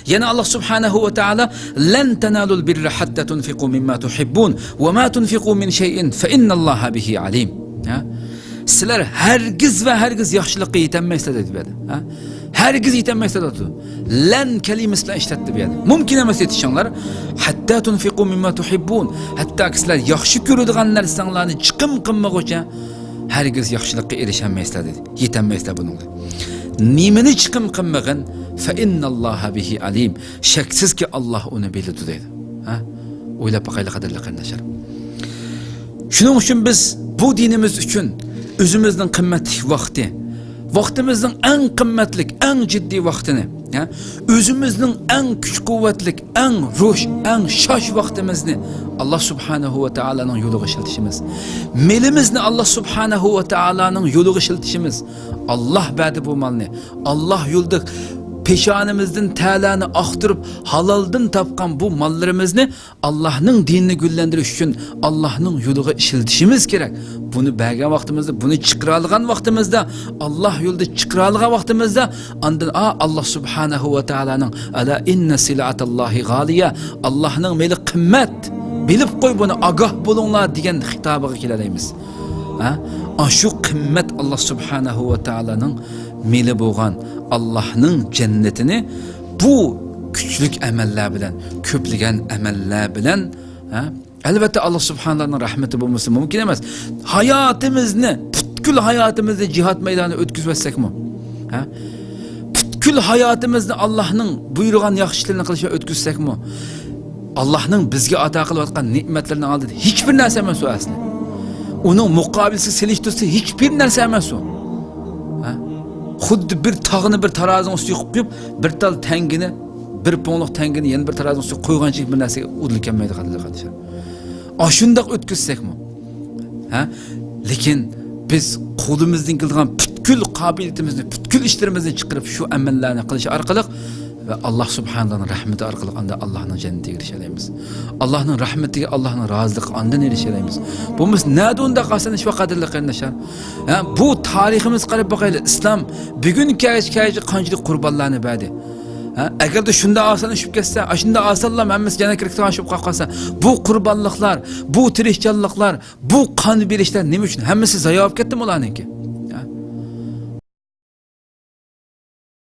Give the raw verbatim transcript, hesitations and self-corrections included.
يەنە ئاللا سۇبھانەھۇ ۋە تائالا، لەن تەنالۇل بىررە ھەتتا تۇنفىقۇ مىمما تۇھىببۇن ۋە ما تۇنفىقۇ مىن شەيئىن فە ئىننەللاھە بىھى ئەلىم. ھە؟ سىلەر ھەرگىز ۋە ھەرگىز ياخشىلىققا يېتەلمەيسىلەر دېدى بۇ يەردە. ھە؟ ھەرگىز يېتەلمەيسىلەر دەپتۇ. لەن كەلىمىسى بىلەن ئىشلەتتى بۇ يەردە. مۇمكىن ئەمەس يېتىشىڭلار. ھەتتا تۇنفىقۇ مىمما تۇھىببۇن. ھەتتاكى سىلەر ياخشى كۆرىدىغان نەرسەڭلارنى چىقىم قىلمىغۇچە ھەرگىز ياخشىلىققا ئېرىشەلمەيسىلەر دېدى. يېتەلمەيسىلەر بۇنىڭغا. نېمىنى چىقىم قىلمىغىن؟ فە ئىننەللاھە بىھى ئەلىم. شەكسىزكى، ئاللا ئۇنى بىلىدۇ دەيدۇ. ھە؟ ئويلاپ باقايلى، قەدىرلىك قېرىنداشلار. شۇنىڭ ئۈچۈن بىز بۇ دىنىمىز ئۈچۈن ئۆزىمىزنىڭ قىممەتلىك ۋاقتى، ۋاقتىمىزنىڭ ئەڭ قىممەتلىك، ئەڭ جىددىي ۋاقتىنى، ھە؟ ئۆزىمىزنىڭ ئەڭ كۈچ-قۇۋۋەتلىك، ئەڭ روش-، ئەڭ شاش ۋاقتىمىزنى ئاللا سۇبھانەھۇ ۋە تائالانىڭ يولىغا ئىشلىتىشىمىز، مېلىمىزنى ئاللا سۇبھانەھۇ ۋە تائالانىڭ يولىغا ئىشلىتىشىمىز، ئاللا بەردى بۇ مالنى، ئاللا يولىدا پېشانىمىزدىن تەلەنى ئاقتۇرۇپ، ھالالدىن تاپقان بۇ ماللىرىمىزنى ئاللانىڭ دىنىنى گۈللەندۈرۈش ئۈچۈن ئاللانىڭ يولىغا ئىشلىتىشىمىز كېرەك. بۇنى بەرگەن ۋاقتىمىزدا، بۇنى چىقىرالىغان ۋاقتىمىزدا، ئاللا يولىدا چىقىرالىغان ۋاقتىمىزدا، ئاندىن، ئا، ئاللا سۇبھانەھۇ ۋە تائالانىڭ، ئەلا ئىننە سىلئەتەللاھى غالىيە، ئاللانىڭ مېلى قىممەت، بىلىپ قوي بۇنى، ئاگاھ بولۇڭلار دېگەن خىتابىغا كېلەلەيمىز. ھە؟ ئاشۇ قىممەت ئاللا سۇبھانەھۇ ۋە تائالانىڭ مېلى بولغان ئاللانىڭ جەننىتىنى بۇ كۈچلۈك ئەمەللەر بىلەن، كۆپلىگەن ئەمەللەر بىلەن، ھە؟ ئەلۋەتتە، ئاللا سۇبھانەھۇنىڭ رەھمىتى بولمىسا مۇمكىن ئەمەس. ھاياتىمىزنى، پۈتكۈل ھاياتىمىزنى جىھاد مەيدانىدا ئۆتكۈزۈۋەتسەكمۇ، ھە؟ پۈتكۈل ھاياتىمىزنى ئاللانىڭ بۇيرۇغان ياخشى ئىشلىرىنى قىلىشقا ئۆتكۈزسەكمۇ، ئاللانىڭ بىزگە ئاتا قىلىۋاتقان نېمەتلىرىنىڭ ئالدىدا ھېچبىر نەرسە ئەمەس ئۇ ئەسلى. ئۇنىڭ مۇقابىلىسىگە سېلىشتۇرسا ھېچبىر نەرسە ئەمەس ئۇ. ھە؟ خۇددى بىر تاغنى بىر تارازىنىڭ ئۈستىگە قويۇپ قويۇپ، بىر تال تەڭگىنى، بىر پۇڭلۇق تەڭگىنى يەنە بىر تارازىنىڭ ئۈستىگە قويغانچە بىر نەرسىگە ئۇدۇل كەلمەيدۇ، قەدىرلىك قېرىنداشلار. ئاشۇنداق ئۆتكۈزسەكمۇ، ھە؟ لېكىن بىز قولىمىزدىن كېلىدىغان پۈتكۈل قابىلىيىتىمىزنى، پۈتكۈل ئىشلىرىمىزنى چىقىرىپ، شۇ ئەمەللەرنى قىلىش ئارقىلىق ۋە ئاللا سۇبھانەھۇنىڭ رەھمىتى ئارقىلىق ئاندىن ئاللانىڭ جەننىتىگە ئېرىشەلەيمىز. ئاللانىڭ رەھمىتىگە، ئاللانىڭ رازىلىقىغا ئاندىن ئېرىشەلەيمىز. بولمىسا نەدە ئۇنداق ئاسان ئىش بار، قەدىرلىك قېرىنداشلار؟ ھە، بۇ تارىخىمىزغا قاراپ باقايلى. ئىسلام بۈگۈن كەلگۈچە، كەلگۈچە قانچىلىك قۇربانلارنى بەردى؟ ھە، ئەگەردە شۇنداق ئاسان ئېشىپ كەتسە، ئاشۇنداق ئاسانلا ھەممىسى جەننەتكە كىرىپ تۇرغان ئىش بولۇپ قالسا، بۇ قۇربانلىقلار، بۇ تىرىشچانلىقلار، بۇ قان بېرىشلەر نېمە ئۈچۈن؟ ھەممىسى زايا بولۇپ كەتتىمۇ ئۇلارنىڭكى؟